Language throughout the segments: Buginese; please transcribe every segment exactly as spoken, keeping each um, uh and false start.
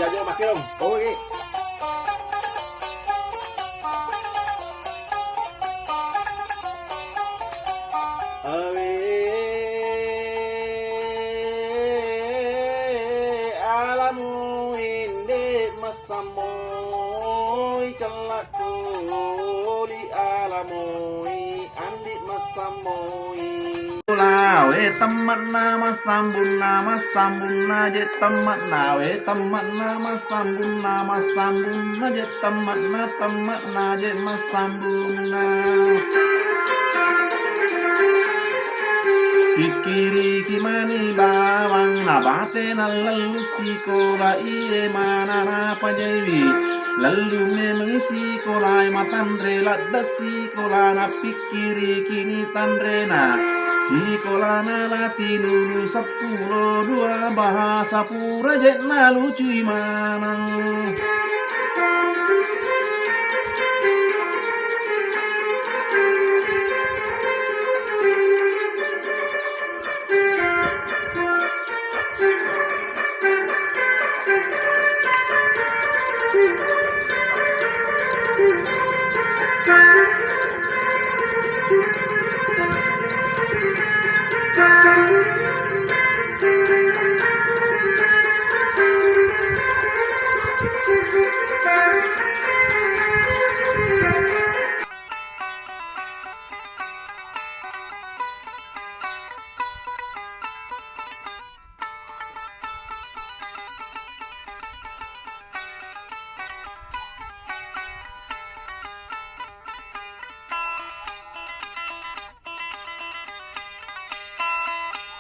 Aja, Mas Yong. Oke. Awe, alamu ende massamboi, cellakku li alamoi, andi massamboi. Lawe temmakna massambunna, massambunna je temmakna, we temmakna massambunna, massambunna je temmakna, temmakna je massambunna. Pikkiriki mani bawang nabate nallallu sikola, iye manana pajaiwi. Lallu memeng sikola matanre ladde sikola, napikkirikini tanrena. Sikolana latinulu seppulo dua bahasa pura je nalucui maneng.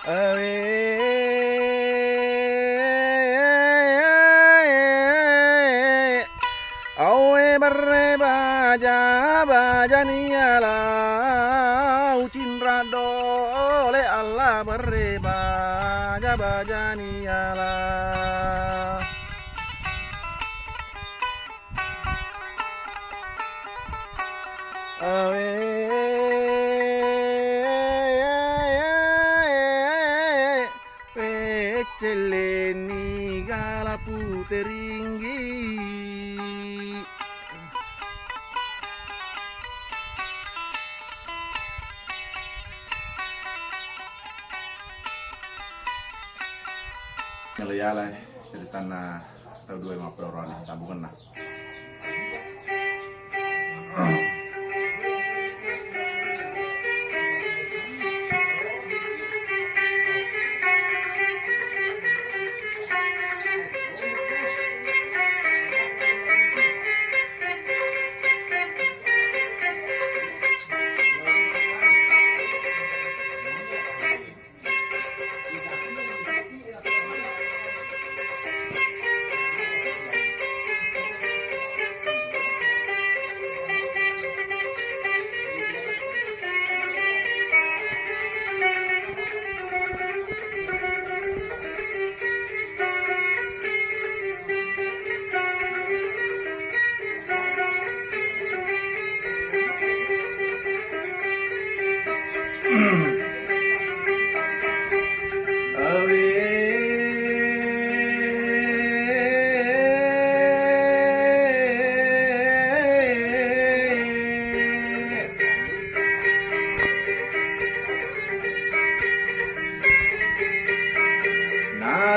Awe, awe berre baja, baja niala, ucinra dole Allah berre baja, baja niala. Awe, peccellenni gala puteringgi. Yala-yala ceritanna tau dua mapperoranna sambungenna.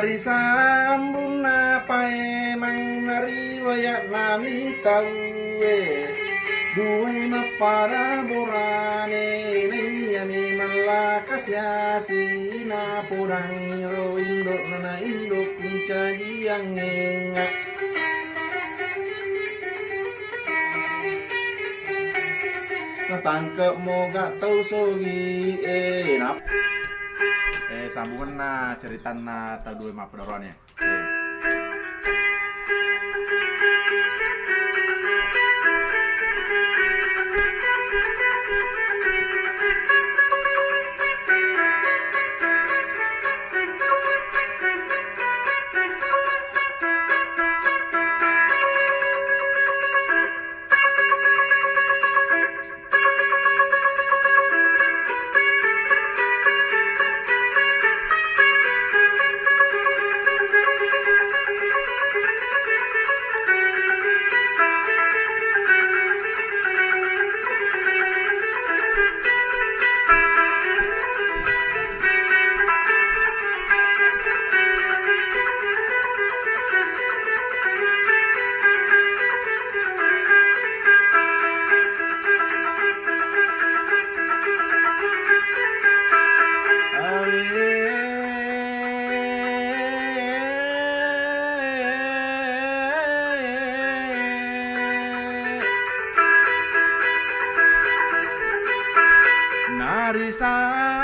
Narisambunna paimeng nariwaya'nami tauwe, dua mappada borane, naiya memeng lakasiasi napodangngi ro indo'na, na indo' kuncajiang enga. Natangke' moga tau sogi e nap-, eh, sambungenna ceritanna tau dua mappada borane.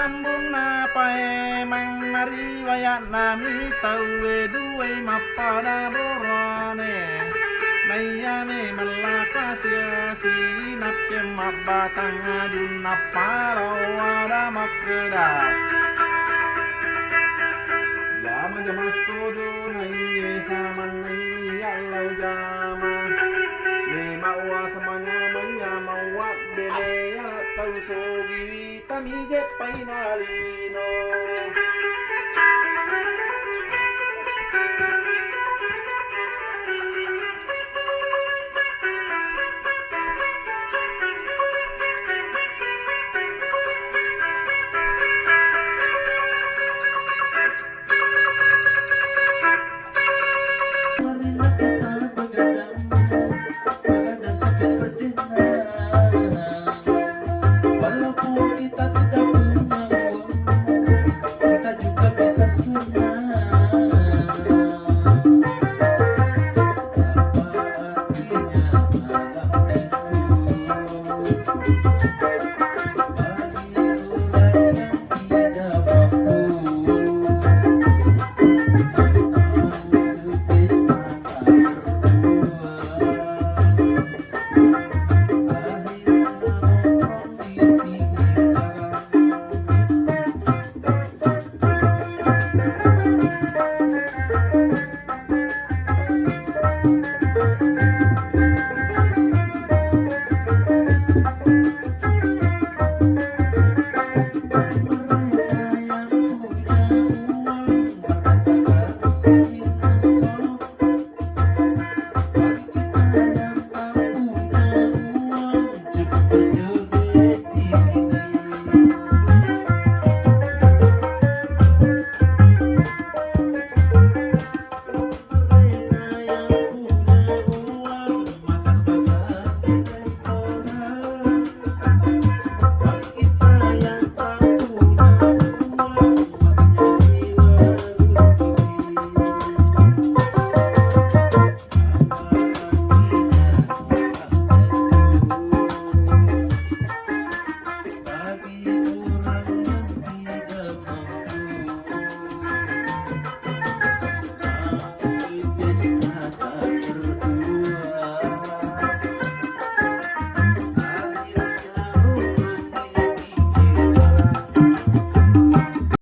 Ambrunna paimeng nariwaya'nami tauwe duwai mappada borane. Naiya memeng lakasiasi nakke mabbatang ajunna parau ada makkeda. Jama-jama sodo naiye samanna iya lau jama. Memang wa samanya manyama wa bene ya tau sogiwi. Tami jeppai nali